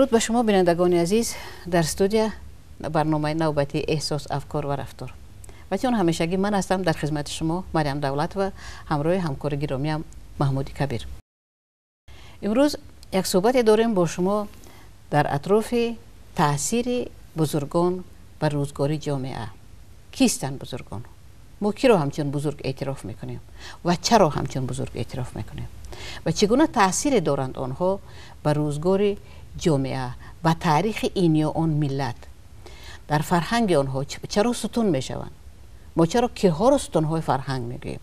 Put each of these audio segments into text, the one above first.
Дуруд ба шумо, бинандагони азиз. Дар студия барномаи навбатии «Эҳсос, афкор ва рафтор». Ва чун ҳамешагӣ, ман ҳастам дар хизмати шумо, Марьям Давлатова, ҳамроҳи ҳамкори гиромиям Маҳмуди Кабир. Имрӯз як суҳбате дорем бо шумо дар атрофи таъсири бузургон ба рӯзгори ҷомеа. Кистанд бузургон? Мо киро ҳамчун бузург эътироф мекунем ва чаро ҳамчун бузург эътироф мекунем ва чӣ гуна таъсире доранд онҳо ба рӯзгори ҷомеа, ба таърихи ин ё он миллат, дар фарҳанги онҳо чаро сутун мешаванд? Мо чаро киҳоро сутунҳои фарҳанг мегӯем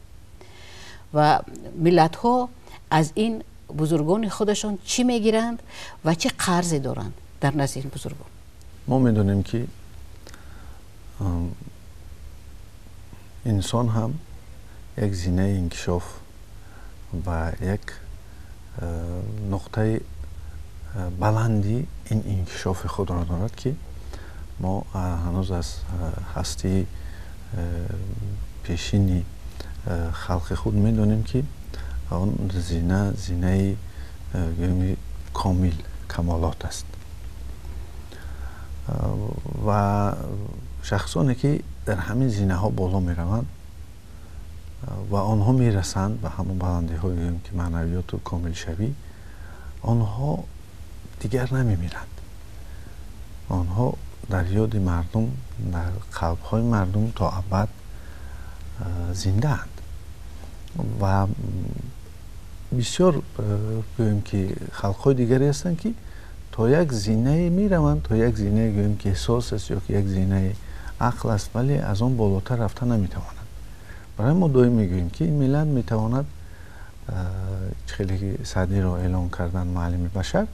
ва миллатҳо аз ин бузургони худашон чӣ мегиранд ва чӣ қарзе доранд дар назди ин бузургон? Мо медонем, ки инсон ҳам як зинаи инкишоф ва як нуқтаи баланди ин инкишофи худро дорад, ки мо ҳанӯз аз ҳастии пешини халқи худ медонем, ки он зина зинаи гӯем комил камолот аст ва шахсоне ки дар ҳамин зинаҳо боло мераванд ва онҳо мерасанд ба ҳамон баландиҳои гӯем ки маънавиёту комилшавӣ, онҳо дигар намемиранд. Онҳо дар ёди мардум, дар қалбҳои мардум то абад зиндаанд. Ва бисёр гӯем ки халқҳои дигаре ҳастанд, ки то як зинае мераванд, то як зинае гӯем ки эҳсос аст ё ки як зинаи ақл аст, вале аз он болотар рафта наметавонанд. Барои мо доим мегӯем, ки ин миллат метавонад, чӣ хеле ки Саъдиро эълон карданд муаллими башар,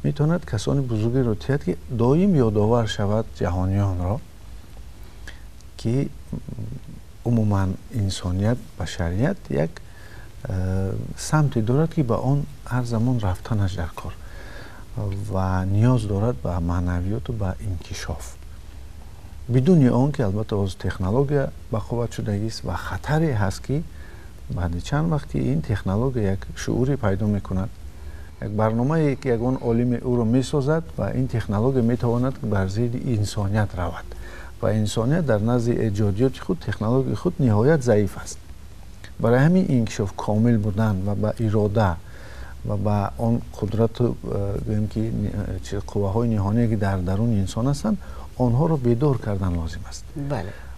метавонад касони бузургеро тиҳад, ки доим ёдовар шавад ҷаҳониёнро, ки умуман инсоният, башарият як самте дорад, ки ба он ҳар замон рафтанаш дар кор ва ниёз дорад ба маънавиёту ба инкишоф, бидуни он ки албатта ҳозир технология бақувват шудагист ва хатаре ҳаст, ки баъди чанд вақт ки ин технология як шууре пайдо мекунад, як барномае ки ягон олиме ӯро месозад ва ин технология метавонад бар зидди инсоният равад ва инсоният дар назди эҷодиёти худ, технологияи худ ниҳоят заиф аст. Барои ҳамин инкишоф комил будан ва ба ирода ва ба он қудрату гӯем ки қувваҳои ниҳоние, ки дар даруни инсон ҳастанд, онҳоро бедор кардан лозим аст.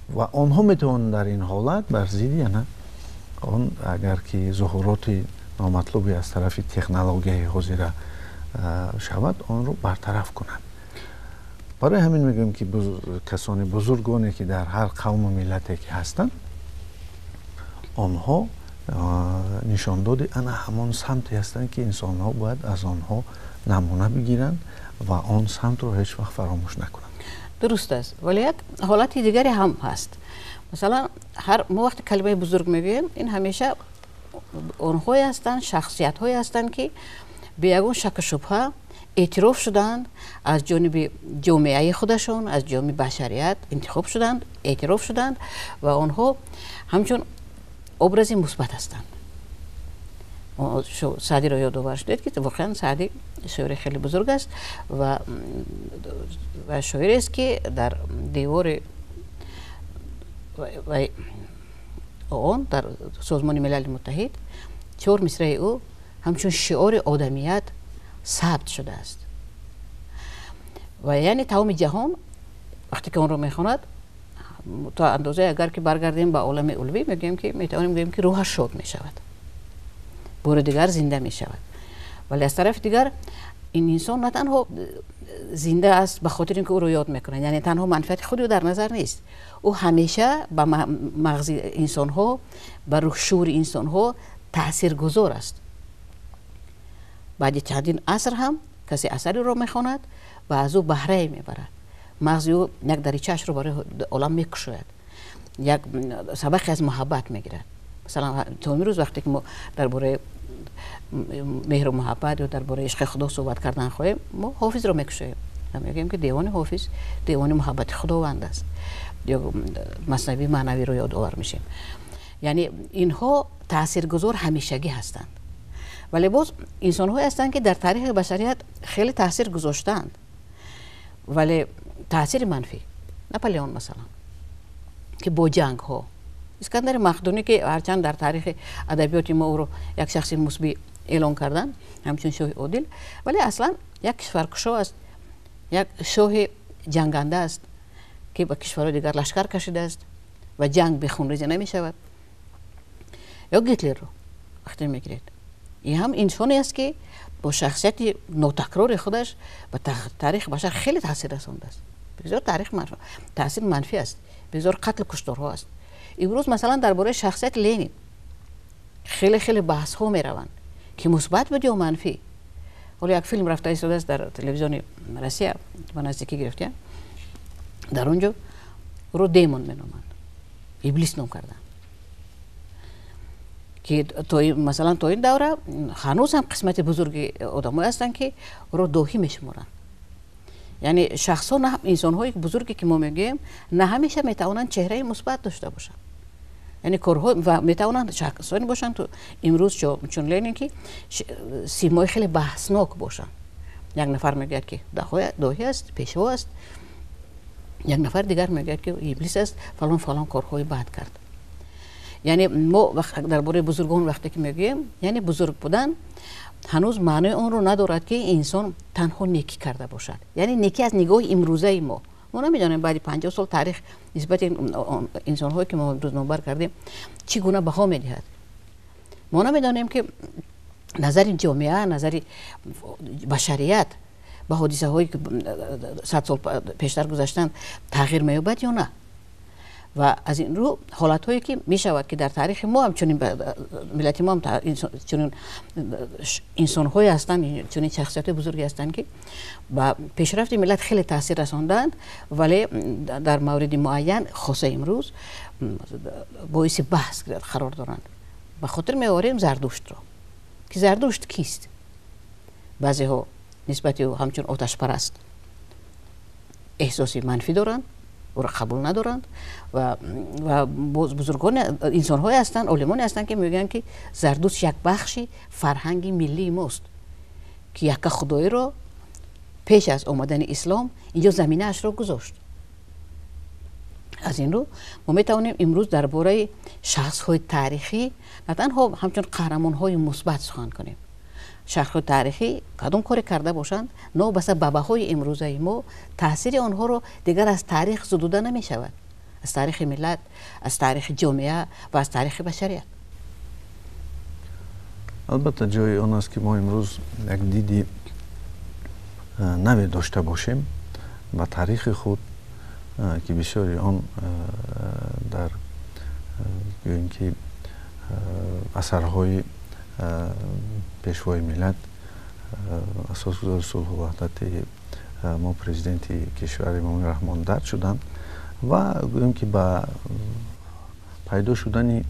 Ва онҳо метавонанд дар ин ҳолат бар зидди ана он, агар ки зуҳуроти номатлубе аз тарафи технологияи ҳозира шавад, онро бартараф кунанд. Барои ҳамин мегӯем, ки касони бузургоне, ки дар ҳар қавму миллате ки ҳастанд, онҳо нишондоди ана ҳамон самте ҳастанд, ки инсонҳо бояд аз онҳо намуна бигиранд ва он самтро ҳеҷ вақт фаромӯш накунанд. Дуруст аст, вале як ҳолати дигаре ҳам ҳаст. Масалан, ҳар мо вақте калимаи бузург мегӯем, ин ҳамеша онҳое ҳастанд, шахсиятҳое ҳастанд, ки бе ягон шаку шубҳа эътироф шуданд аз ҷониби ҷомеаи худашон, аз ҷониби башарият интихоб шуданд, эътироф шуданд ва онҳо ҳамчун образи мусбат ҳастанд. Саъдиро ёдовар шудед, ки воқеан Саъди шоири хеле бузург аст ва шоирест, ки дар девори ООН, дар Созмони Милали Муттаҳид, чор мисраи ӯ ҳамчун шиори одамият сабт шудааст. Ва яъне тамоми ҷаҳон вақте ки онро мехонад, то андозае, агар ки баргардем ба олами улвӣ, мегӯем ки метавонем гӯем ки рӯҳаш шод мешавад, бори дигар зинда мешавад. Вале аз тарафи дигар ин инсон на танҳо зинда аст ба хотири ин ки ӯро ёд мекунанд, яъне танҳо манфиати худи ӯ дар назар нест. Ӯ ҳамеша ба мағзи инсонҳо, ба рӯҳшӯри инсонҳо таъсиргузор аст. Баъди чандин аср ҳам касе асари ӯро мехонад ва аз ӯ баҳрае мебарад, мағзи ӯ як даричаашро барои олам мекушояд, як сабақе аз муҳаббат мегирад. Масалан, то имрӯз вақте ки мо дар бораи меҳру муҳаббат ё дар бораи ишқи Худо суҳбат кардан хоҳем, мо Ҳофизро мекушоем ва мегӯем, ки девони Ҳофиз девони муҳаббати Худованд аст ё Маснавии маънавиро ёдовар мешем. Яъне инҳо таъсиргузор ҳамешагӣ ҳастанд. Вале боз инсонҳое ҳастанд, ки дар таърихи башарият хеле таъсир гузоштаанд, вале таъсири манфӣ. Наполеон, масалан, ки бо ҷангҳо, Искандари Мақдунӣ, ки ҳарчанд дар таърихи адабиёти мо ӯро як шахси мусбӣ эълон карданд, ҳамчун шоҳи одил, вале аслан як кишваркушо аст, як шоҳи ҷанганда аст, ки ба кишварҳои дигар лашкар кашидааст ва ҷанг бехунрезӣ намешавад. Ё Гитлерро вақте мегиред, ин ҳам инсоне аст, ки бо шахсияти нотакрори худаш ба таърихи башар хеле таъсир расондааст. Бисёр таърих таъсири манфӣ аст, бисёр қатлу кушторҳо аст. Имрӯз, масалан, дар бораи шахсияти Ленин хеле хеле баҳсҳо мераванд, ки мусбат буд ё манфӣ. Ҳоло як филм рафта истодааст дар телевизиони Россия, ба наздикӣ гирифтия, дар он ҷо ӯро демон меноманд, иблис ном карданд, ки масалан то ин давра ҳанӯз ҳам қисмати бузурги одамое ҳастанд, ки ӯро доҳӣ мешуморанд. Яъне шахсҳо, инсонҳои бузурге, ки мо мегӯем, на ҳамеша метавонанд чеҳраи мусбат дошта бошанд, яъне корҳо, ва метавонанд шахсоне бошанд имрӯз чун Ленин, ки симои хеле баҳснок бошанд. Як нафар мегӯяд, ки доҳӣ аст, пешво аст, як нафар дигар мегӯяд, ки иблис аст, фалон фалон корҳои бад кард. Яъне мо дар бораи бузургон вақте ки мегӯем, яъне бузург будан ҳанӯз маънои онро надорад, ки инсон танҳо некӣ карда бошад, яъне некӣ аз нигоҳи имрӯзаи мо. Мо намедонем, баъди 50 сол таърих нисбати инсонҳое, ки мо имрӯз номбар кардем, чӣ гуна баҳо медиҳад. Мо намедонем, ки назари ҷомеа, назари башарият ба ҳодисаҳое, ки 100 сол пештар гузаштанд, тағйир меёбад ё на. Ва аз ин рӯ ҳолатҳое, ки мешавад, ки дар таърихи мо ҳам чунин, миллати мо ҳам чунин инсонҳое ҳастанд, чунин шахсиятҳои бузурге ҳастанд, ки ба пешрафти миллат хеле таъсир расонданд, вале дар мавриди муайян, хоса имрӯз, боиси баҳс қарор доранд. Ба хотир меорем Зардуштро, ки Зардушт кист? Баъзеҳо нисбати ӯ ҳамчун оташпараст эҳсоси манфӣ доранд, ӯро қабул надоранд, ва бузургон, инсонҳое ҳастанд, олимоне ҳастанд, ки мегӯянд, ки Зардушт як бахши фарҳанги миллии мост, ки якка худоиро пеш аз омадани ислом инҷо заминаашро гузошт. Аз ин рӯ мо метавонем имрӯз дар бораи шахсҳои таърихӣ на танҳо ҳамчун қаҳрамонҳои мусбат сухан кунем. Шахсҳои таърихӣ кадом коре карда бошанд, новобаста ба баҳои имрӯзаи мо, таъсири онҳоро дигар аз таърих зудуда намешавад, аз таърихи миллат, аз таърихи ҷомеа ва аз таърихи башарият. Албатта, ҷои он аст, ки мо имрӯз як диди наве дошта бошем ба таърихи худ, ки бисёри он дар, гӯем ки, асарҳои пешвои миллат, асосгузори сулҳу ваҳдати мо, президенти кишвар Эмомалӣ Раҳмон дарҷ шуданд ва, гӯем ки, ба пайдо шудани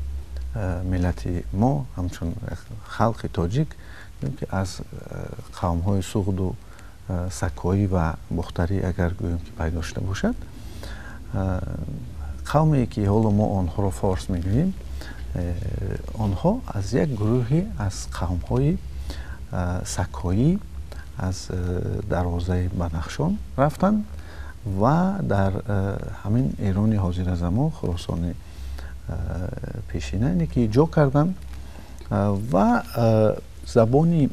миллати мо ҳамчун халқи тоҷик, гӯем ки, аз қавмҳои суғду сакоӣ ва бохтарӣ, агар гӯем ки пайдо шуда бошад, қавме, ки ҳоло мо онҳоро форс мегӯем, онҳо аз як гурӯҳе аз қавмҳои сакоӣ аз дарвозаи Бадахшон рафтанд ва дар ҳамин Эрони ҳозиразамон, Хуросони пешина, ине ки ҷо карданд ва забони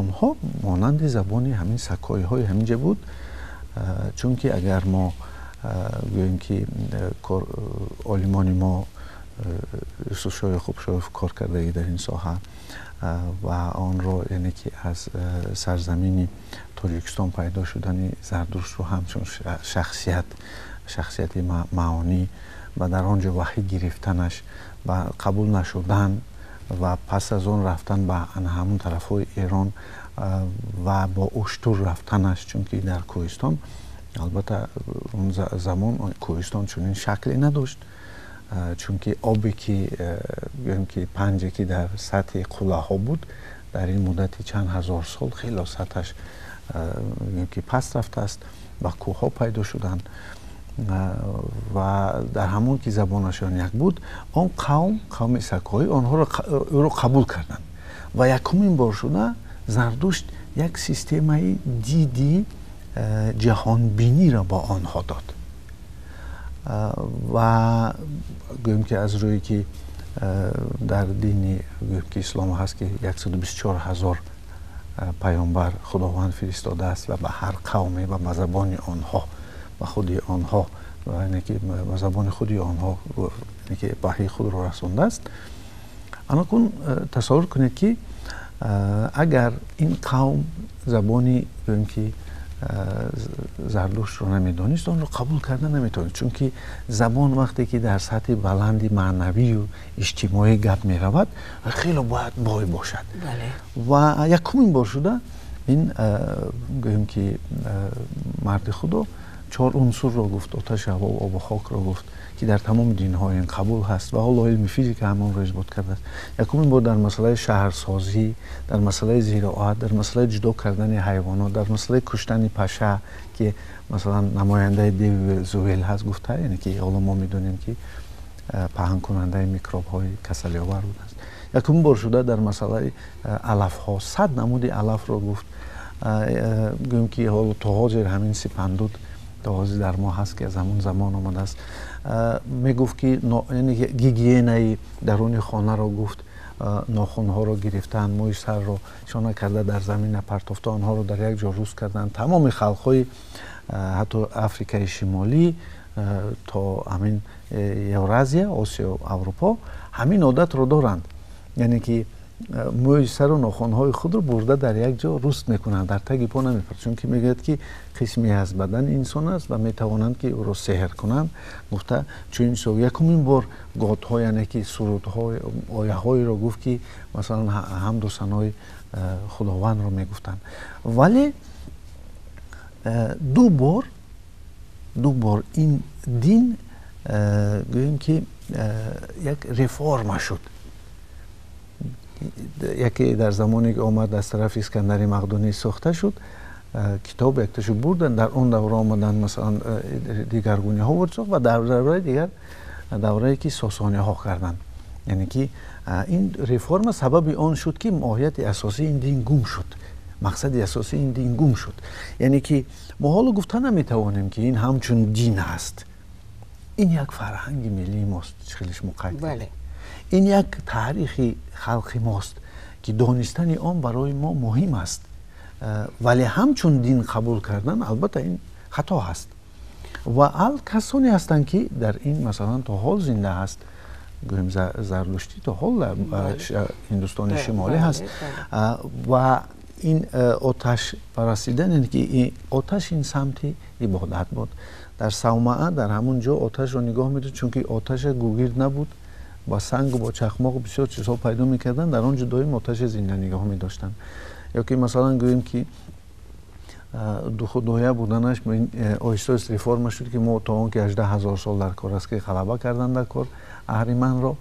онҳо монанди забони ҳамин сакоиҳои ҳамин ҷа буд, чунки агар мо гӯем ки олимони мо, Юсуфшоҳ Яқубшоев кор кардагӣ дар ин соҳа ва онро, яъне ки аз сарзамини Тоҷикистон пайдо шудани Зардуштро ҳамчун шахсияти маъонӣ ва дар он ҷо ваҳй гирифтанаш ва қабул нашудан ва пас аз он рафтан ба ҳамон тарафҳои Эрон ва бо уштур рафтанаш, чунки дар кӯҳистон, албатта, он замон кӯҳистон чунин шакле надошт, чунки обе ки, гӯем ки, панҷе ки дар сатҳи қуллаҳо буд, дар ин муддати чанд ҳазор сол хело сатҳаш, гӯем ки, паст рафтааст ва кӯҳҳо пайдо шуданд. Ва дар ҳамон ки забонашон як буд, он қавм, қавми сакоӣ, онҳоро ӯро қабул карданд. Ва якумин бор шуда Зардушт як системаи диди ҷаҳонбиниро ба онҳо дод. Ва гӯем ки аз рӯе ки дар дини гӯем ки ислом ҳаст, ки 124 ҳазор паёмбар Худованд фиристодааст ва ба ҳар қавме ва ба забони онҳо, ба худи онҳо, яъне ки ба забони худи онҳо, яъне ки ваҳйи худро расондааст. Анакун тасаввур кунед ки агар ин қавм забони гӯем ки Зардуштро намедонист, онро қабул карда наметавонист, чунки забон вақте ки дар сатҳи баланди маънавию иҷтимоӣ гап меравад, хеле бояд бой бошад. Ва якумин бор шуда ин гӯем ки марди Худо чор унсурро гуфт: оташ, ҳаво, обу хокро гуфт, ки дар тамоми динҳо ин қабул ҳаст ва ҳоло илми физика ҳам онро исбот кардааст. Якумин бор дар масъалаи шаҳрсозӣ, дар масъалаи зироат, дар масъалаи ҷудо кардани ҳайвонот, дар масъалаи куштани паша, ки масалан намояндаи деви зувел ҳаст гуфта, яъне ки ҳоло мо медонем ки паҳнкунандаи микробҳои касалиовар будааст. Якумин бор шуда дар масъалаи алафҳо, 100 намуди алафро гуфт. Гӯем ки ҳоло то ҳозир ҳамин сипандуд то ҳозир дар мо ҳаст, ки аз ҳамон замон омадааст. Мегуфт ки гигиенаи даруни хонаро гуфт, нохунҳоро гирифтан, мӯи сарро шона карда дар замин напартофта, онҳоро дар як ҷо рӯз кардан. Тамоми халқҳои ҳатто Африкаи Шимолӣ то ҳамин Евразия, Осиё, Аврупо ҳамин одатро доранд, яъне ки мӯи сару нохунҳои худро бурда дар як ҷо руст мекунанд, дар таги по намепард, чунки мегӯяд ки қисме аз бадани инсон аст ва метавонанд ки ӯро сеҳр кунанд. Гуфта чунин со якумин бор готҳо, яъне ки сурудҳо, ояҳоеро гуфт ки масалан ҳамду санои Худовандро мегуфтанд. Вале ду бор ин дин гӯем ки як реформа шуд. Яке дар замоне ки омад аз тарафи Искандари Мақдунӣ сохта шуд, китоб якташу бурданд, дар он давра омаданд масалан дигаргуниҳо ворид сохт ва дар давраи дигар даврае ки сосониҳо карданд. Яъне ки ин реформа сабаби он шуд ки моҳияти асосии ин дин гум шуд, мақсади асосии ин дин гум шуд. Яъне ки мо ҳоло гуфта наметавонем ки ин ҳамчун дин аст. Ин як фарҳанги миллии мост, хеле шумо қайд кардед. Ин як таърихи халқи мост ки донистани он барои мо муҳим аст, вале ҳамчун дин қабул кардан албатта ин хато ҳаст. Ва ал касоне ҳастанд ки дар ин масалан то ҳол зинда ҳаст, гӯем Зардуштӣ то ҳол дар Ҳиндустони Шимолӣ ҳаст. Ва ин оташ парастидан, яъне ки оташ ин самти ибодат буд. Дар савмаа дар ҳамон ҷо оташро нигоҳ медошт, чунки оташа гугирд набуд, бо сангу бо чахмоқ бисёр чизҳо пайдо мекарданд, дар он ҷо доим оташи зинда нигоҳ медоштанд. Ё ки масалан гӯем ки духудоя буданаш оҳиста оҳиста реформа шуд, ки мо то он ки 18 ҳазор сол дар кор аст ки ғалаба карданд дар кор Аҳриманро,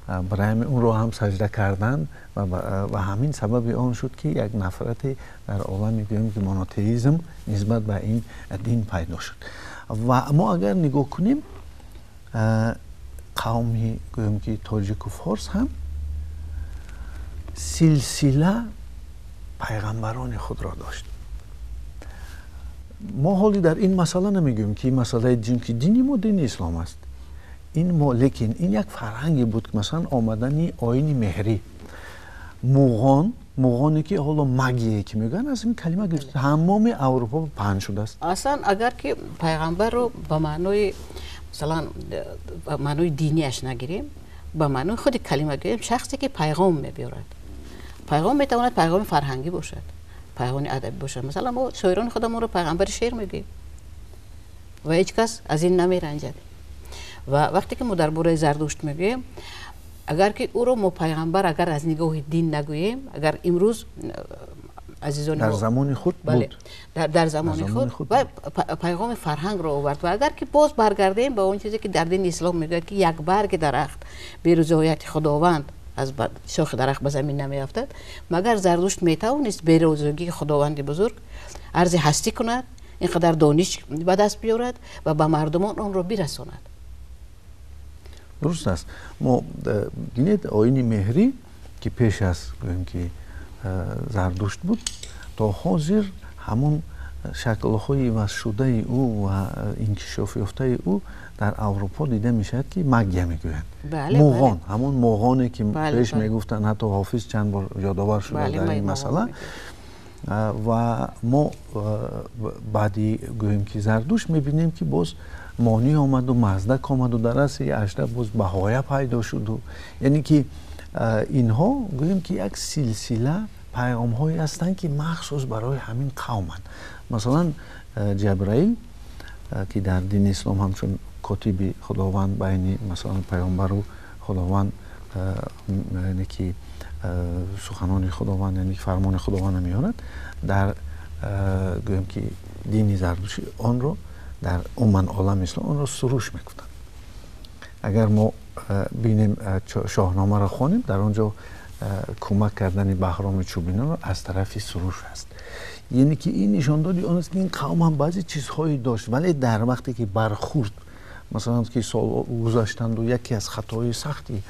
барои ҳамин онро ҳам саҷда карданд ва ҳамин сабаби он шуд ки як нафрате дар олами гӯем ки монотеизм нисбат ба ин дин пайдо шуд. Ва мо агар нигоҳ кунем, қавми гӯем ки тоҷику форс ҳам силсила пайғамбарони худро дошт. Мо ҳоли дар ин масъала намегӯем ки масъалаи дин, ки дини мо дини ислом аст. Ин мо, лекин ин як фарҳанге буд ки масалан омадани оини меҳрӣ, муғон, муғоне ки ҳоло магие ки мегӯянд, аз ин калима гирифта ҳамоми Аврупо паҳн шудааст. Аслан агар ки пайғамбарро ба маънои масалан ба маънои динияш нагирем, ба маънои худи калима гирем, шахсе ки пайғом мебиёрад. Пайғом метавонад пайғоми фарҳангӣ бошад, пайғоми адабӣ бошад. Масалан мо шоирони худамонро пайғамбари шеър мегӯем ва ҳеҷ кас аз ин намеранҷад. Ва вақте ки мо дар бораи Зардушт мегӯем, агар ки ӯро мо пайғамбар агар аз нигоҳи дин нагӯем, агар имрӯз азизони дар замони худ буд, дар замони худ ва пайғоми фарҳангро овард. Ва агар ки боз баргардем ба он чизе ки дар дини ислом мегӯяд ки як барги дарахт бе ризояти Худованд аз шохи дарахт ба замин намеафтад, магар Зардушт метавонист бе розигии Худованди бузург арзи ҳастӣ кунад инқадар дониш ба даст биёрад ва ба мардумон онро бирасонад. Дуруст аст. Мо бинед, оини меҳрӣ ки пеш аз гӯем ки Зардушт буд, то ҳозир ҳамон шаклҳои ивазшудаи ӯ ва инкишоф ёфтаи ӯ дар Аврупо дида мешавад, ки магия мегӯянд. Муғон, ҳамон муғоне ки пеш мегуфтанд, ҳатто Ҳофиз чанд бор ёдовар шуда дар ин масъала. Ва мо баъди гӯем ки Зардушт мебинем ки боз Монӣ омаду Маздак омаду дар асри 18 боз Баҳоя пайдо шуду, яъне ки инҳо гӯем ки як силсила пайғомҳое ҳастанд, ки махсус барои ҳамин қавманд. Масалан, Ҷабраил, ки дар дини ислом ҳамчун котиби Худованд байни масалан паёмбару Худованд, яъне ки суханони Худованд, яъне фармони Худовандро меорад, дар гӯем ки дини зардушӣ онро дар умуман олами ислом онро Суруш мегуфтанд. Агар мо бинем, Шоҳномаро хонем, дар он ҷо кӯмак кардани Баҳроми Чӯбинонро аз тарафи Суруш аст. Яъне ки ин нишондоди он аст, ки ин қавм ҳам баъзе чизҳое дошт, вале дар вақте ки бархӯрд, масалан ки сол гузаштанду, яке аз хатоҳои сахти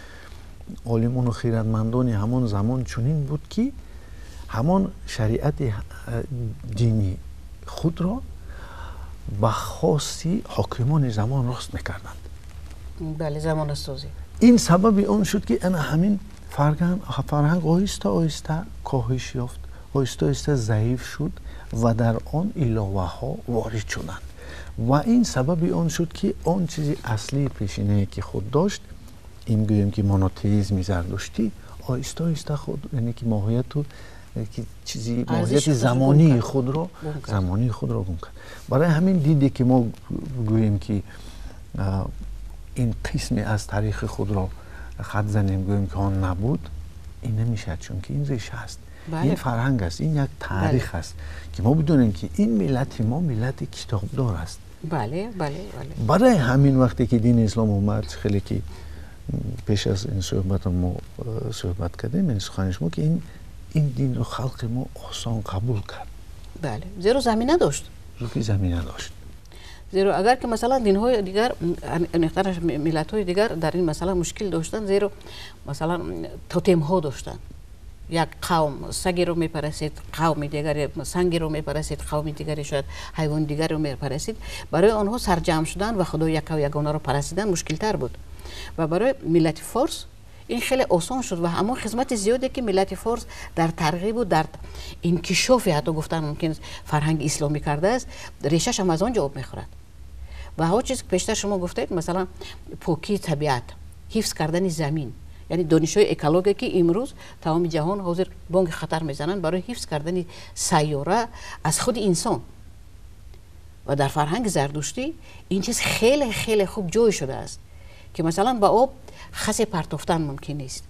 олимону хирадмандони ҳамон замон чунин буд, ки ҳамон шариати дини худро ба хоси ҳокимони замон рост мекарданд. Бале, замонасозӣ. Ин сабаби он шуд, ки ана ҳамин фарҳанг оҳиста оҳиста коҳиш ёфт, оҳиста оҳиста заиф шуд ва дар он иловаҳо ворид шуданд. Ва ин сабаби он шуд, ки он чизи аслии пешинае ки худ дошт, ин гӯем ки монотеизми зардуштӣ, оҳиста оҳиста худ, яъне ки моҳияту ки чизи моҳияти замонии худро гум кард. Барои ҳамин диде ки мо гӯем ки ин қисме аз таърихи худро хат занем, гӯем ки он набуд, ин намешавад, чунки ин реша аст, ин фарҳанг аст, ин як таърих аст, ки мо бидонем, ки ин миллати мо миллати китобдор аст. бале бале бале Барои ҳамин вақте ки дини ислом омад, хеле ки пеш аз ин суҳбат мо суҳбат кардем, яъне сухани шумо, ки ин динро халқи мо осон қабул кард. Бале, зеро замина дошт. Ки замина дошт. Зеро агар ки масалан динҳои дигар, аниқтараш миллатҳои дигар дар ин масъала мушкил доштанд, зеро масалан тотемҳо доштанд. Як қавм сагеро мепарастид, қавми дигаре сангеро мепарастид, қавми дигаре шояд ҳайвони дигареро мепарастид. Барои онҳо сарҷамъ шудан ва Худои яккаву ягонаро парастидан мушкилтар буд. Ва барои миллати форс ин хеле осон шуд ва ҳамон хизмати зиёде, ки миллати форс дар тарғибу дар инкишофи, ҳатто гуфтан мумкин, фарҳанги исломӣ кардааст, решаш ҳам аз он ҷо об мехӯрад. Ва ҳо чиз пештар шумо гуфтед, масалан покии табиат, ҳифз кардани замин, яъне донишҳои экология, ки имрӯз тамоми ҷаҳон ҳозир бонги хатар мезананд барои ҳифз кардани сайёра аз худи инсон. Ва дар фарҳанги зардуштӣ ин чиз хеле хеле хуб ҷой шудааст, ки масалан ба об хасе партофтан мумкин нест.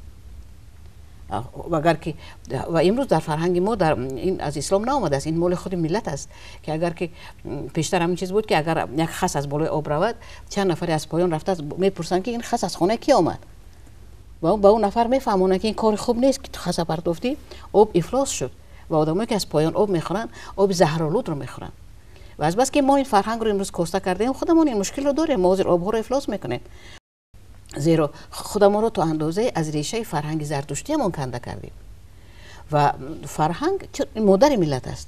Агар ки ва имрӯз дар фарҳанги мо, дар ин аз ислом наомадааст, ин моли худи миллат аст, ки агар ки пештар ҳамин чиз буд, ки агар як хас аз болои об равад, чанд нафаре аз поён рафтааст, мепурсанд, ки ин хас аз хонаи ки омад, ва ба он нафар мефаҳмонанд, ки ин кори хуб нест, ки ту хаса партофтӣ, об ифлос шуд ва одамое, ки аз поён об мехӯранд, оби заҳролудро мехӯранд. Ва аз бас ки мо ин фарҳангро имрӯз коста кардаем, худамон ин мушкилро дорем. Мо ҳозир обҳоро ифлос мекунем, зеро худамонро то андозае аз решаи фарҳанги зардуштиамон канда кардем. Ва фарҳанг модари миллат аст.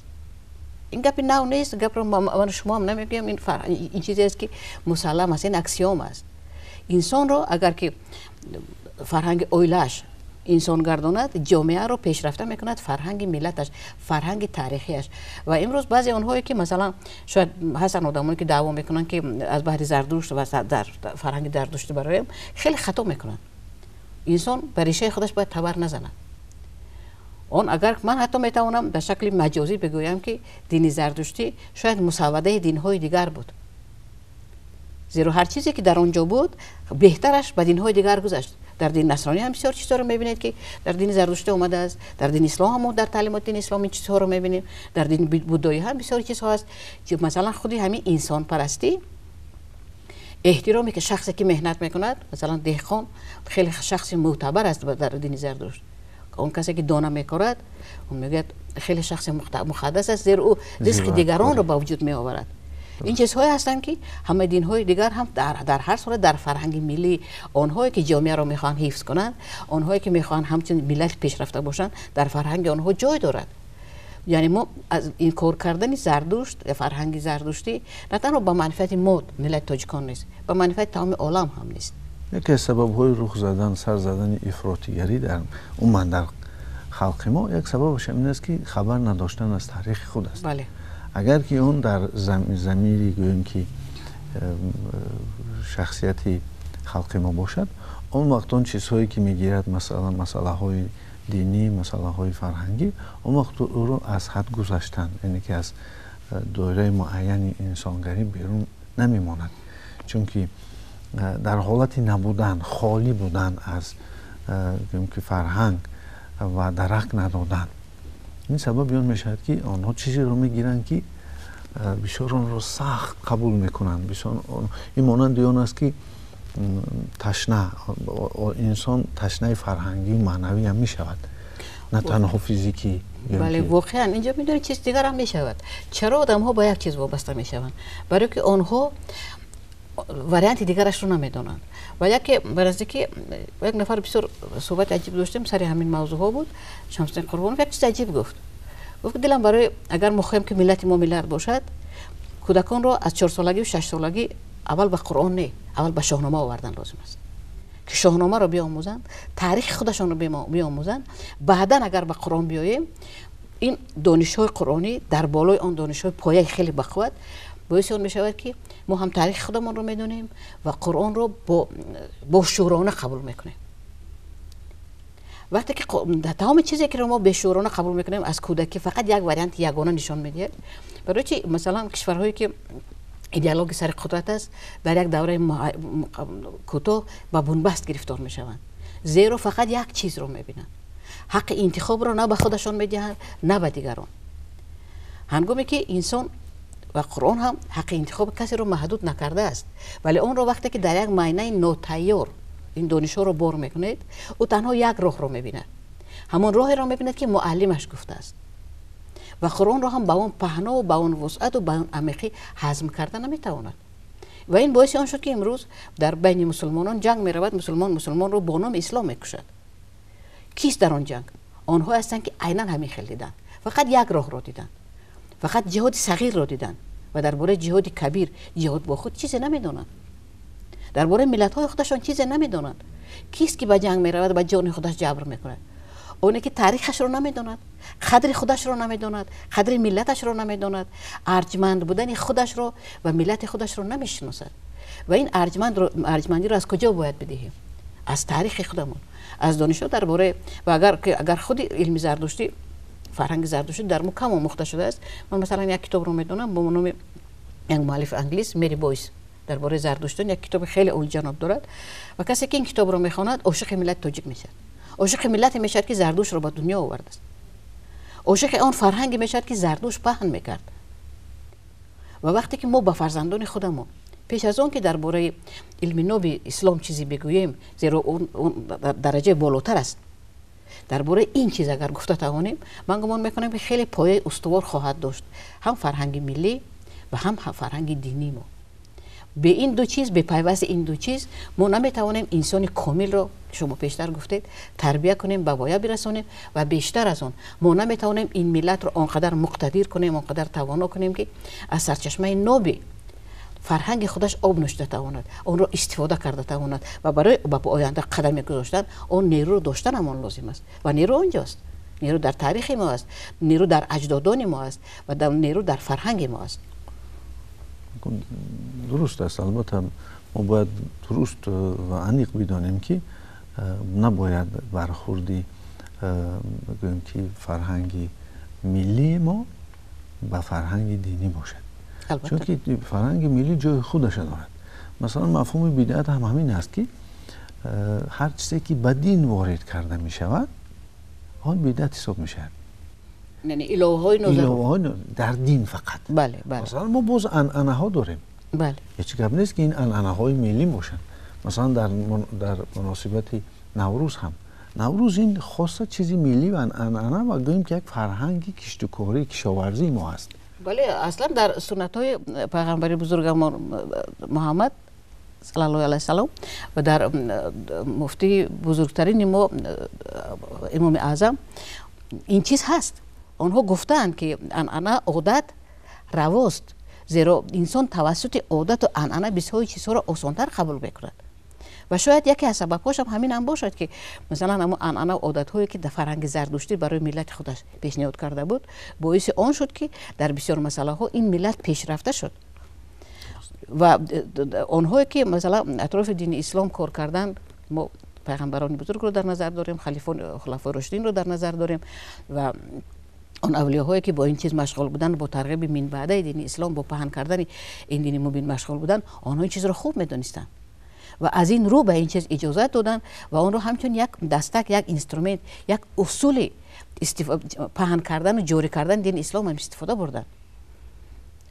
Ин гапи нав нест, гапро ман шумоам намегӯям, ин чизе аст, ки мусаллам аст, ин аксиом аст. Инсонро агар ки фарҳанги оилааш инсон гардонад, ҷомеаро пешрафта мекунад, фарҳанги миллаташ, фарҳанги таърихиаш. Ва имрӯз баъзе онҳое, ки масалан шояд ҳастанд одамоне, ки даъво мекунанд, ки аз баҳри Зардушт ва дар фарҳанги зардуштӣ бароем, хеле хато мекунанд. Инсон ба решаи худаш бояд табар назанад. Он агар ман ҳатто метавонам дар шакли маҷозӣ бигӯям, ки дини зардуштӣ шояд мусаввадаи динҳои дигар буд, зеро ҳар чизе, ки дар он ҷо буд, беҳтараш ба динҳои дигар гузашт. Дар дини насронӣ ҳам бисёр чизҳоро мебинед, ки дар дини зардуштӣ омадааст. Дар дини ислом ҳам, дар таълимоти дини ислом ин чизҳоро мебинем. Дар дини буддоӣ ҳам бисёр чизҳо ҳаст. Масалан, худи ҳамин инсонпарастӣ, эҳтироме, ки шахсе, ки меҳнат мекунад, масалан деҳқон хеле шахси мӯътабар аст дар дини Зардушт. Он касе ки дона мекорад, он мегӯяд хеле шахси муқаддас аст, зеро ӯ ризқи дигаронро ба вуҷуд меоварад. Ин чизҳое ҳастанд, ки ҳамаи динҳои дигар ҳам дар ҳар сурат дар фарҳанги миллӣ, онҳое ки ҷомеаро мехоҳанд ҳифз кунанд, онҳое ки мехоҳанд ҳамчун миллат пешрафта бошанд, дар фарҳанги онҳо ҷой дорад. Яъне мо аз инкор кардани Зардушт, фарҳанги зардуштӣ, на танҳо ба манфиати мо, миллати тоҷикон, нест, ба манфиати тамоми олам ҳам нест. Яке аз сабабҳои рух задан, сар задани ифротигарӣ дар умуман дар халқи мо, як сабабаш ин аст, ки хабар надоштан аз таърихи худ аст. Агар ки он дар замири, гӯем ки, шахсияти халқи мо бошад, он вақт он чизҳое ки мегирад, масалан масъалаҳои динӣ, масъалаҳои фарҳангӣ, он вақт ӯро аз ҳад гузаштан, яъне ки аз доираи муайяни инсонгарӣ берун намемонад, чунки дар ҳолати набудан, холӣ будан аз, гӯем ки, фарҳанг ва дарак надодан, ин сабаби он мешавад, ки онҳо чизеро мегиранд, ки бисёр онро сахт қабул мекунанд. Бисёр ин монанди он аст, ки ташна инсон ташнаи фарҳангию маънавӣ ҳам мешавад, на танҳо физикӣ. Бале, воқеан инҷо, медонед, чиз дигар ҳам мешавад. Чаро одамҳо ба як чиз вобаста мешаванд? Барое ки онҳо варианти дигарашро намедонанд. Ва яке ба наздики як нафар бисёр суҳбати аҷиб доштем, сари ҳамин мавзӯъҳо буд. Шамсиддин Қурбонов як чизи аҷиб гуфт. Гуфт, дилам барои, агар мо хоҳем, ки миллати мо миллат бошад, кӯдаконро аз 4-солагию 6-солагӣ аввал ба Қуръон не, аввал ба Шоҳнома овардан лозим аст, ки Шоҳномаро биомӯзанд, таърихи худашонро биомӯзанд. Баъдан агар ба Қуръон биёем, ин донишҳои қуръонӣ дар болои он донишҳои пояи хеле бақувват боиси он мешавад, ки мо ҳам таърихи худамонро медонем ва Қуръонро бошӯрона қабул мекунем. Вақте ки тамоми чизе ки мо бешӯрона қабул мекунем аз кӯдакӣ, фақат як варианти ягона нишон медиҳад. Барои чи, масалан, кишварҳое ки идеология сари қудрат аст, дар як давраи кӯтоҳ ба бунбаст гирифтор мешаванд? Зеро фақат як чизро мебинанд, ҳаққи интихобро на ба худашон медиҳанд, на ба дигарон. Ҳангоме ки инсон, ва Қуръон ҳам ҳаққи интихоби касеро маҳдуд накардааст, вале онро вақте ки дар як майнаи нотайёр ин донишҳоро бор мекунед, ӯ танҳо як роҳро мебинад, ҳамон роҳеро мебинад, ки муаллимаш гуфтааст, ва Қуръонро ҳам ба он паҳнову ба он вусъату ба он амиқӣ ҳазм карда наметавонад. Ва ин боиси он шуд, ки имрӯз дар байни мусулмонон ҷанг меравад, мусулмон мусулмонро бо номи ислом мекушад. Кист дар он ҷанг? Онҳое ҳастанд, ки айнан ҳамин хел диданд, фақат як роҳро диданд, фақат ҷиҳоди сағирро диданд ва дар бораи ҷиҳоди кабир, ҷиҳод бо худ, чизе намедонанд, дар бораи миллатҳои худашон чизе намедонанд. Кист ки ба ҷанг меравад, ба ҷони худаш ҷабр мекунад? Оне ки таърихашро намедонад, қадри худашро намедонад, қадри миллаташро намедонад, арҷманд будани худашро ва миллати худашро намешиносад. Ва ин арҷмандиро аз куҷо бояд бидиҳем? Аз таърихи худамон, аз донишҳо дар бораи. Ва агар худи илми зардуштӣ, фарҳанги зардуштӣ дар мо кам омӯхта шудааст. Ман, масалан, як китобро медонам бо номи як муаллифи англис, Мери Бойс, дар бораи зардуштон як китоби хеле олиҷаноб дорад. Ва касе ки ин китобро мехонад, ошиқи миллати тоҷик мешавад, ошиқи миллате мешавад, ки Зардуштро ба дунё овардааст, ошиқи он фарҳанге мешавад, ки Зардушт паҳн мекард. Ва вақте ки мо ба фарзандони худамон пеш аз он ки дар бораи илми ноби ислом чизе бигӯем, зеро он дараҷаи болотар аст, дар бораи ин чиз агар гуфта тавонем, ман гумон мекунам, ки хеле пояи устувор хоҳад дошт ҳам фарҳанги миллӣ ва ҳам фарҳанги динии мо. Бе ин ду чиз, бе пайвасти ин ду чиз мо наметавонем инсони комилро, шумо пештар гуфтед, тарбия кунем, ба воя бирасонем. Ва бештар аз он, мо наметавонем ин миллатро он қадар муқтадир кунем, он қадар тавоно кунем, ки аз сарчашмаи ноби фарҳанги худаш об нӯшида тавонад, онро истифода карда тавонад ва барои ба оянда қадаме гузоштан он нерӯро доштан ҳамон лозим аст. Ва нерӯ онҷост, нерӯ дар таърихи мо аст, нерӯ дар аҷдодони мо аст ва нерӯ дар фарҳанги мо аст. Дуруст аст. Албатта, мо бояд дуруст ва аниқ бидонем, ки набояд бархурди, гӯем ки, фарҳанги миллии мо ба фарҳанги динӣ бошад, чунки фарҳанги миллӣ ҷои худаша дорад. Масалан, мафҳуми бидъат ҳам ҳамин аст, ки ҳар чизе ки ба дин ворид карда мешавад, он бидъат ҳисоб мешавад. Иловаҳои дар дин фақат. Масалан, мо боз анъанаҳо дорем, ҳеҷ гап нест, ки ин анъанаҳои миллӣ бошанд. Масалан, дар муносибати Наврӯз ҳам Наврӯз ин хоса чизи миллӣ ва анъана ва гӯем ки як фарҳанги киштукорӣ, кишоварзии мо аст. Бале, аслан дар суннатҳои пайғамбари бузургамон Муҳаммад саллаллоҳу алайҳи васаллам ва дар муфтии бузургтарини мо Имоми Аъзам ин чиз ҳаст. Онҳо гуфтаанд, ки анъана, одат равост, зеро инсон тавассути одату анъана бисёри чизҳоро осонтар қабул мекунад. Ва шояд яке аз сабабҳош ҳам ҳамин ҳам бошад, ки масалан ҳамон анъана одатҳое, ки дар фарҳанги зардуштӣ барои миллати худаш пешниҳод карда буд, боиси он шуд, ки дар бисёр масъалаҳо ин миллат пешрафта шуд. Ва онҳое, ки масалан атрофи дини ислом кор карданд, мо пайғамбарони бузургро дар назар дорем, хулафои рошидинро дар назар дорем ва он авлиёҳое, ки бо ин чиз машғул буданд, бо тарғиби минбаъдаи дини ислом, бо паҳн кардани ин дини мубин машғул буданд, онҳо ин чизро хуб медонистанд ва аз ин рӯ ба ин чиз иҷозат доданд ва онро ҳамчун як дастак, як инструмент, як усули паҳн кардану ҷорӣ кардани дини ислом ҳам истифода бурданд.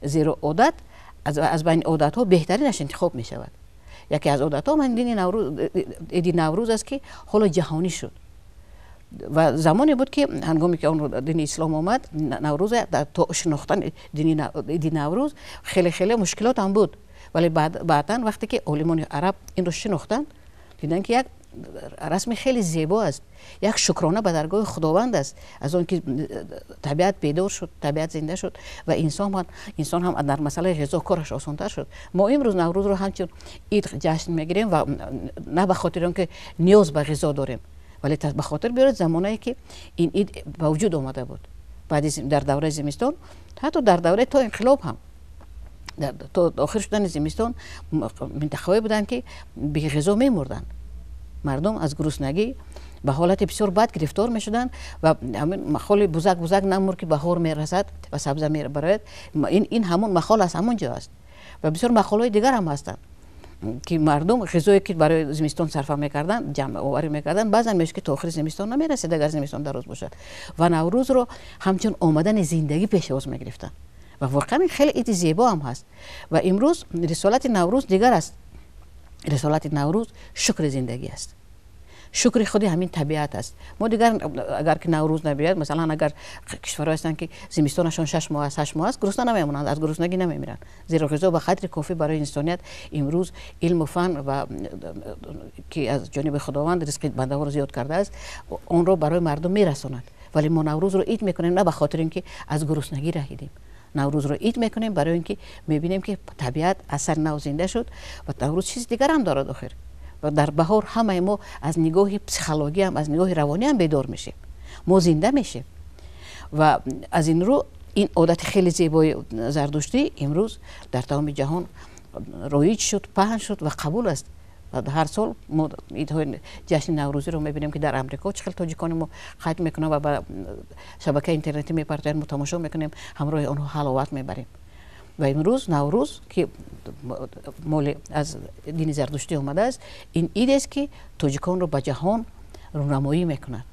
Зеро одат аз байни одатҳо беҳтаринаш интихоб мешавад. Яке аз одатҳо ман дини Наврӯз, иди Наврӯз аст, ки ҳоло ҷаҳонӣ шуд. Ва замоне буд, ки ҳангоме ки он дини ислом омад, Наврӯз то шинохтан иди Наврӯз хеле хеле мушкилот ҳам буд. Вале баъдан вақте ки олимони араб инро шинохтанд, диданд, ки як расми хеле зебо аст, як шукрона ба даргоҳи Худованд аст аз он ки табиат бедор шуд, табиат зинда шуд ва инсон ҳам дар масъалаи ғизо кораш осонтар шуд. Мо имрӯз Наврӯзро ҳамчун ид ҷашн мегирем ва на ба хотири он ки ниёз ба ғизо дорем, вале ба хотир биёред замонае, ки ин ид ба вуҷуд омада буд, баъди дар давраи зимистон, ҳатто дар давраи то инқилоб ҳам, то охир шудани зимистон, минтақаҳое буданд, ки беғизо мемурданд. Мардум аз гуруснагӣ ба ҳолати бисёр бад гирифтор мешуданд ва ҳамин мақоли «бузак, бузак намур, ки баҳор мерасад ва сабза мебарояд», ин ҳамон мақол аз ҳамон ҷо аст. Ва бисёр мақолҳои дигар ҳам ҳастанд, ки мардум ғизое, ки барои зимистон сарфа мекарданд, ҷамъоварӣ мекарданд, баъзан мешуд, ки то охири зимистон намерасид, агар зимистон дароз бошад, ва Наврӯзро ҳамчун омадани зиндагӣ пешвоз мегирифтанд. Ва воқеан хеле иди зебо ҳам ҳаст. Ва имрӯз рисолати Наврӯз дигар аст. Рисолати Наврӯз шукри зиндагӣ аст, шукри худи ҳамин табиат аст. Мо дигар агар ки Наврӯз набиёяд, масалан, агар кишварҳое ҳастанд, ки зимистонашон 6 моҳ аст, 8 моҳ аст, гурусна намемонанд, аз гуруснагӣ намемиранд, зеро ғизо ба қадри кофӣ барои инсоният имрӯз илму фан ва ки аз ҷониби Худованд ризқи бандаҳоро зиёд кардааст, онро барои мардум мерасонад. Вале мо Наврӯзро ид мекунем на ба хотири ин ки аз гуруснагӣ раҳидем. Наврӯзро ид мекунем барои ин ки мебинем, ки табиат аз сари нав зинда шуд. Ва Наврӯз чизи дигар ҳам дорад охир. Ва дар баҳор ҳамаи мо аз нигоҳи психологиям, аз нигоҳи равониам бедор мешем, мо зинда мешем. Ва аз ин рӯ ин одати хеле зебои зардуштӣ имрӯз дар тамоми ҷаҳон роиҷ шуд, паҳн шуд ва қабул аст. Ҳар сол мо идҳои ҷашни наврӯзиро мебинем, ки дар Амрико чӣ хел тоҷикони мо қайд мекунанд ва ба шабакаи интернетӣ мепартоянд, мо тамошо мекунем, ҳамроҳи онҳо ҳаловат мебарем. Ва имрӯз Наврӯз, ки моли аз дини зардуштӣ омадааст, ин идест, ки тоҷиконро ба ҷаҳон рӯнамоӣ мекунад,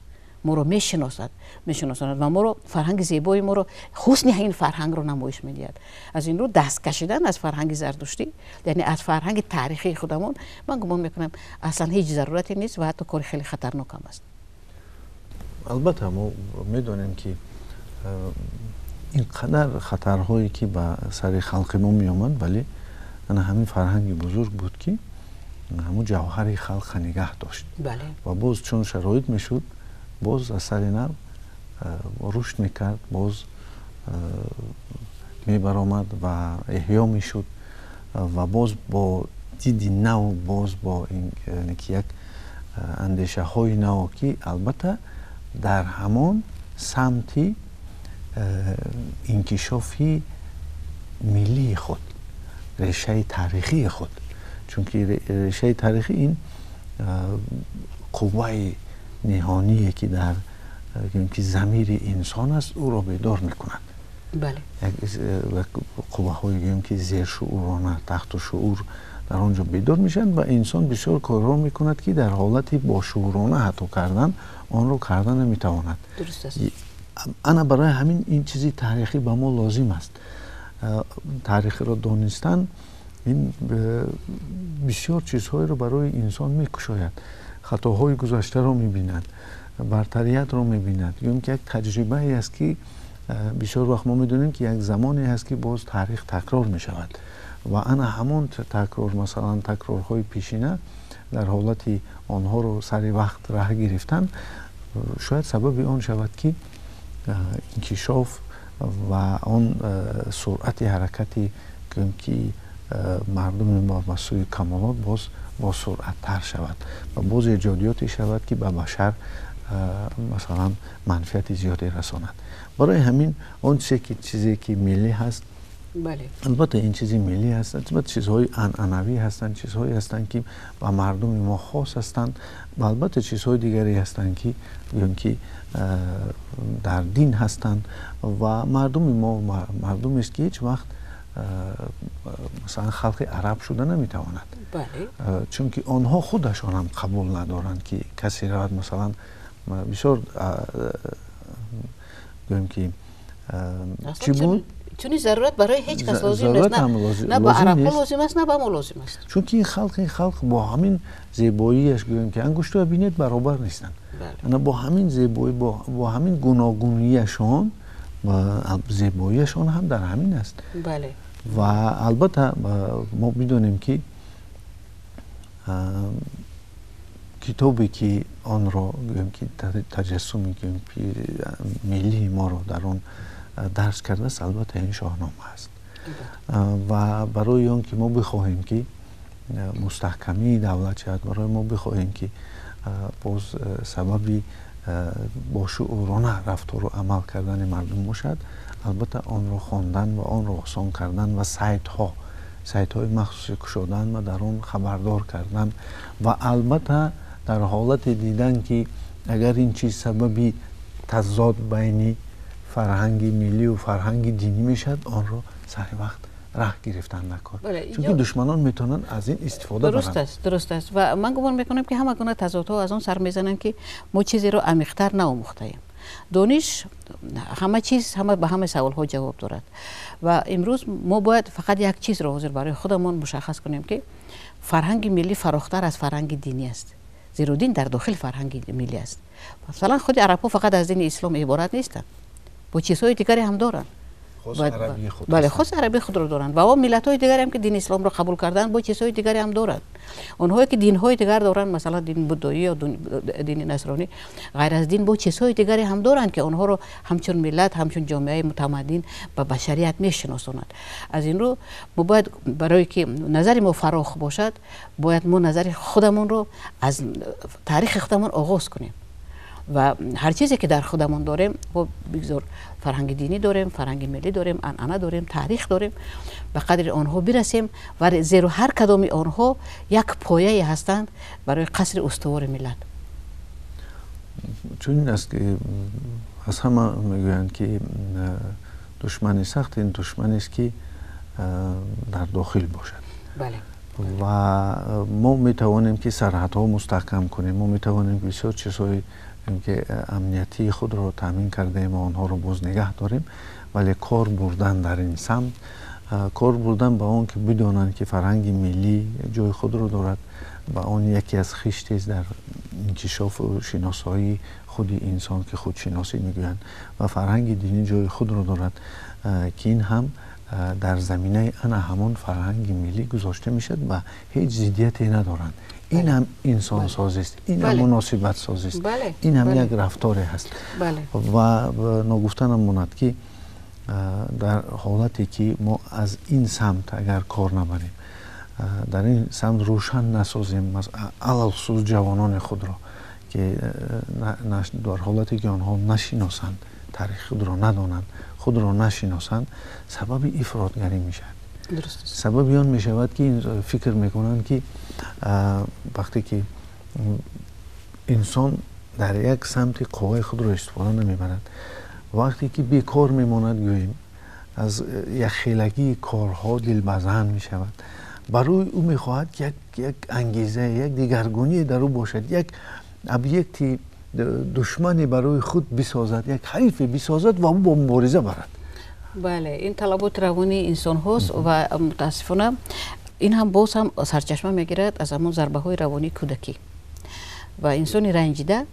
моро мешиносад, мешиносонад ва моро, фарҳанги зебои моро, ҳусни ин фарҳангро намоиш медиҳад. Аз ин рӯ даст кашидан аз фарҳанги зардуштӣ, яъне аз фарҳанги таърихии худамон, ман гумон мекунам, аслан ҳеҷ зарурате нест ва ҳатто кори хеле хатарнок ҳам аст. Албатта, мо медонем, ки ин қадар хатарҳое, ки ба сари халқи мо меомад, вале ана ҳамин фарҳанги бузург буд, ки ҳамун ҷавҳари халқа нигаҳ дошт. Ва боз чун шароит мешуд, боз аз сари нав рушд мекард, боз мебаромад ва эҳё мешуд ва боз бо диди нав, боз бо ки як андешаҳои нав, ки албатта дар ҳамон самти инкишофи миллии худ, решаи таърихии худ, чунки решаи таърихӣ ин қувваи ниҳоние, ки дар ки замири инсон аст, ӯро бедор мекунад. Қувваҳои, гӯем ки, зершуурона, таҳту шуур дар он ҷо бедор мешавад ва инсон бисёр корҳо мекунад, ки дар ҳолати бошуурона ҳатто кардан онро карда наметавонад. Ана барои ҳамин ин чизи таърихӣ ба мо лозим аст. Таърихиро донистан ин бисёр чизҳоеро барои инсон мекушояд. Хатоҳои гузаштаро мебинад, бартариятро мебинад. Ё ки як таҷрибае аст, ки бисёр вақт мо медонем, ки як замоне ҳаст, ки боз таърих такрор мешавад ва ана ҳамон такрор, масалан, такрорҳои пешина дар ҳолати онҳоро сари вақт раҳ гирифтан шояд сабаби он шавад, ки инкишоф ва он суръати ҳаракати, ки мардуми мо ба сӯи камолот боз босуръаттар шавад ва боз эҷодиёте шавад, ки ба башар, масалан, манфиати зиёде расонад. Барои ҳамин он чизе ки миллӣ ҳаст, албатта, ин чизи миллӣ ҳаст, албатта, чизҳои анъанавӣ ҳастанд, чизҳое ҳастанд, ки ба мардуми мо хос ҳастанд, ва албатта чизҳои дигаре ҳастанд, ки гӯем ки дар дин ҳастанд. Ва мардуми мо мардумест, ки ҳеҷ вақт, масалан, халқи араб шуда наметавонад, чунки онҳо худашон ҳам қабул надоранд, ки касе равад, масалан, бисёр гӯем ки чӣ буд. Чунин зарурат барои ҳеҷ кас лозим нест, на ба арабҳо лозим аст, на ба мо лозим аст. Чунки ин халқ бо ҳамин зебоияш, гӯем ки ангуштоя бинед, баробар нестанд, ана бо ҳамин зебоӣ, бо ҳамин гуногунияшон, зебоияшон ҳам дар ҳамин аст. Ва албатта мо бидонем, ки китобе, ки онро гӯем ки таҷассуми, гӯем ки миллии моро дар он дарс кардааст, албатта ин Шоҳнома аст. Ва барои он ки мо бихоҳем, ки мустаҳкамии давлат шавад, барои мо бихоҳем, ки боз сабаби бошуурона рафтору амал кардани мардум бошад, албатта онро хондан ва онро осон кардан ва сайтҳои махсусе кушодан ва дар он хабардор кардан ва албатта дар ҳолате дидан, ки агар ин чиз сабаби тазод байни фарҳанги миллию фарҳанги динӣ мешавад, онро сари вақт раҳ гирифтан накор, чунки душманон метавонанд аз ин истифода. Дуруст аст, дуруст аст. Ва ман гумон мекунам, ки ҳама гуна тазодҳо аз он сар мезананд, ки мо чизеро амиқтар наомӯхтаем. Дониш ҳама чиз, ҳама ба ҳама саволҳо ҷавоб дорад. Ва имрӯз мо бояд фақат як чизро ҳозир барои худамон мушаххас кунем, ки фарҳанги миллӣ фарохтар аз фарҳанги динӣ аст, зеро дин дар дохили фарҳанги миллӣ аст. Масалан, худи арабҳо фақат аз дини ислом иборат нестанд, бо чизҳои дигаре ҳам доранд. Бале, хоси арабии худро доранд. Ва он миллатҳои дигаре ҳам, ки дини исломро қабул карданд, бо чизҳои дигаре ҳам доранд. Онҳое ки динҳои дигар доранд, масалан, дини буддоӣ ё дини насронӣ, ғайр аз дин бо чизҳои дигаре ҳам доранд, ки онҳоро ҳамчун миллат, ҳамчун ҷомеаи мутамаддин ба башарият мешиносонад. Аз ин рӯ мо бояд, барое ки назари мо фарох бошад, бояд мо назари худамонро аз таърихи худамон оғоз кунем ва ҳар чизе ки дар худамон дорем, бигзор фарҳанги динӣ дорем, фарҳанги миллӣ дорем, анъана дорем, таърих дорем, ба қадри онҳо бирасем. Ва зеро ҳар кадоми онҳо як пояе ҳастанд барои қасри устувори миллат. Чунин аст, ки аз ҳама мегӯянд, ки душмани сахт ин душманест, ки дар дохил бошад. Ва мо метавонем, ки сарҳадҳо мустаҳкам кунем, мо метавонем бисёр чизҳои ки амниятии худро таъмин кардаем ва онҳоро боз нигаҳ дорем, вале кор бурдан дар ин самт, кор бурдан ба он ки бидонанд, ки фарҳанги миллӣ ҷои худро дорад ва он яке аз хиштест дар инкишофу шиносоии худи инсон, ки худшиносӣ мегӯянд, ва фарҳанги динӣ ҷои худро дорад, ки ин ҳам дар заминаи ана ҳамон фарҳанги миллӣ гузошта мешавад ва ҳеҷ зиддияте надоранд. Ин ҳам инсонсозист, ин ҳам муносибатсозист, ин ҳам як рафторе ҳаст. Ва ногуфта намонад, ки дар ҳолате ки мо аз ин самт агар кор набарем, дар ин самт рӯшан насозем, алалхусус ҷавонони худро, ки дар ҳолате ки онҳо нашиносанд, таърихи худро надонанд, худро нашиносанд, сабаби ифротгарӣ мешавад. Сабаби он мешавад, ки фикр мекунанд, ки вақте ки инсон дар як самти қувваи худро истифода намебарад, вақте ки бекор мемонад, гӯем, аз якхелагии корҳо дилбазан мешавад, барои ӯ мехоҳад, ки як ангеза, як дигаргуние дар ӯ бошад, як объекти душмане барои худ бисозад, як ҳарифе бисозад ва ӯ бо мубориза барад. Бале, ин талаботи равонии инсонҳост ва мутаассифона ин ҳам боз ҳам сарчашма мегирад аз ҳамон зарбаҳои равонии кӯдакӣ. Ва инсони ранҷида,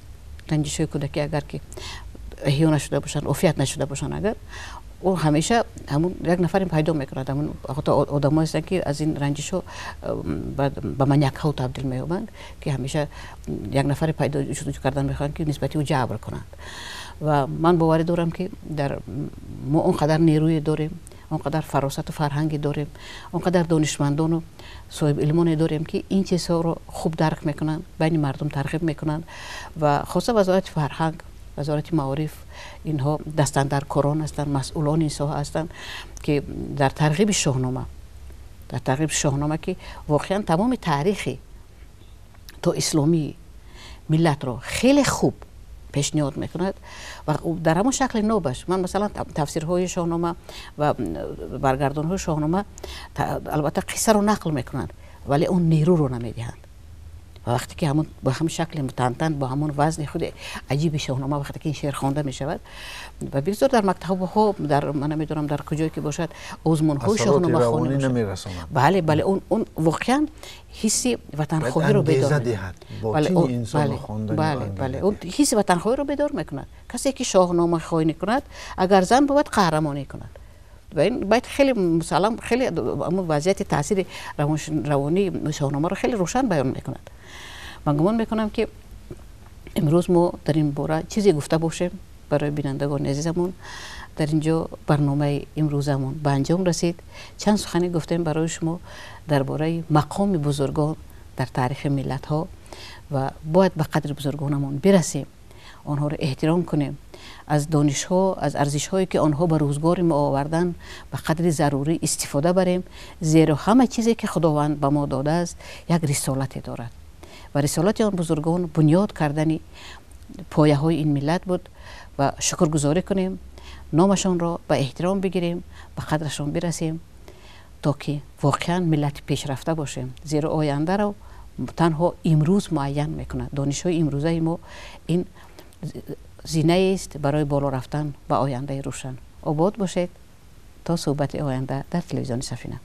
ранҷишҳои кӯдакӣ агар ки эҳё нашуда бошанд, офият нашуда бошанд, агар ӯ ҳамеша ҳамун як нафаре пайдо мекунад. Ҳамун ҳатто одамое ҳастанд, ки аз ин ранҷишҳо ба маньякҳо табдил меёбанд, ки ҳамеша як нафаре пайдо кардан мехоҳанд, ки нисбати ӯ ҷабр кунанд. Ва ман боварӣ дорам, ки дар мо он қадар нерӯе дорем, он қадар фаросату фарҳанге дорем, он қадар донишмандону соҳибилмоне дорем, ки ин чизҳоро хуб дарк мекунанд, байни мардум тарғиб мекунанд. Ва хоса Вазорати фарҳанг, Вазорати маориф, инҳо дастандаркорон ҳастанд, масъулони ин соҳа ҳастанд, ки дар тарғиби Шоҳнома, дар тарғиби Шоҳнома, ки воқеан тамоми таърихи то исломии миллатро хеле хуб пешниҳод мекунад ва дар ҳамон шакли нобаш. Ман, масалан, тафсирҳои Шоҳнома ва баргардонҳои Шоҳнома албатта қиссаро нақл мекунанд, вале он нерӯро намедиҳанд. Ва вақте ки ҳамон бо ҳамон шакли мутантан, бо ҳамон вазни худи аҷиби Шоҳнома, вақте ки ин шеър хонда мешавад ва бигзор дар мактабҳо, дар, ман намедонам, дар куҷое ки бошад, озмунҳои Шоҳнома. Бале, бале, он воқеан ҳисси ватанхоҳиро бедор, бале, бале, он ҳисси ватанхоҳиро бедор мекунад. Касе ки Шоҳнома хонӣ кунад, агар зан бовад, қаҳрамонӣ кунад. Ва ин байт хеле мусаллам, хеле вазъияти таъсири равонии Шоҳномаро хеле рӯшан баён мекунад. Ман гумон мекунам, ки имрӯз мо дар ин бора чизе гуфта бошем барои бинандагони азизамон. Дар ин ҷо барномаи имрӯзамон ба анҷом расид. Чанд сухане гуфтем барои шумо дар бораи мақоми бузургон дар таърихи миллатҳо. Ва бояд ба қадри бузургонамон бирасем, онҳоро эҳтиром кунем, аз донишҳо, аз арзишҳое, ки онҳо ба рӯзгори мо оварданд, ба қадри зарурӣ истифода барем, зеро ҳама чизе, ки Худованд ба мо додааст, як рисолате дорад. Ва рисолати он бузургон бунёд кардани пояҳои ин миллат буд. Ва шукргузорӣ кунем, номашонро ба эҳтиром бигирем, ба қадрашон бирасем, то ки воқеан миллати пешрафта бошем, зеро ояндаро танҳо имрӯз муайян мекунад. Донишҳои имрӯзаи мо ин зинаест барои боло рафтан ба ояндаи рӯшан. Обод бошед то суҳбати оянда дар телевизиони Сафина.